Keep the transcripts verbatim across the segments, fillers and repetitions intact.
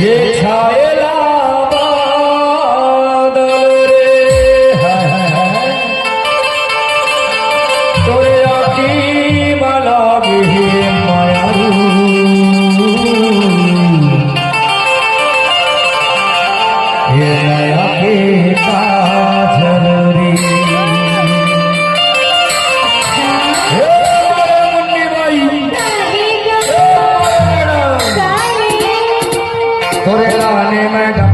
ये छायेला बादल रे, हाय, हाय, हाय। तोरे आँखी म लागे हे माया रू। ये नया के काजल रे। हे मोरे मुन्नी बाई। हे मोरे मैडम। तोरे लाने मैडम।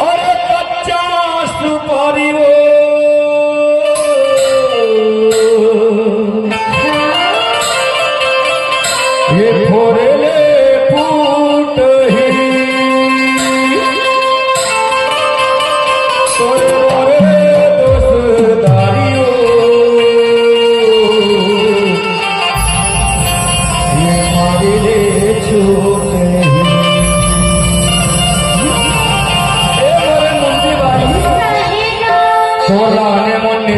अरे कच्चा सुपारी वो, ये फोरे ले फूटही, तोरे मोरे दोस्तारी वो। ये मारी रे छूट ही। ए मोरे मुंशी भाई, तोरा ने मुन्नी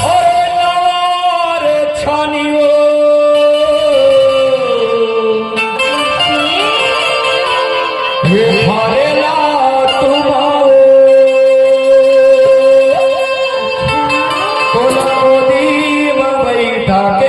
अरे नवार छानियो, ये फरेला तुम्हारो, तोला गोदी म बैठा के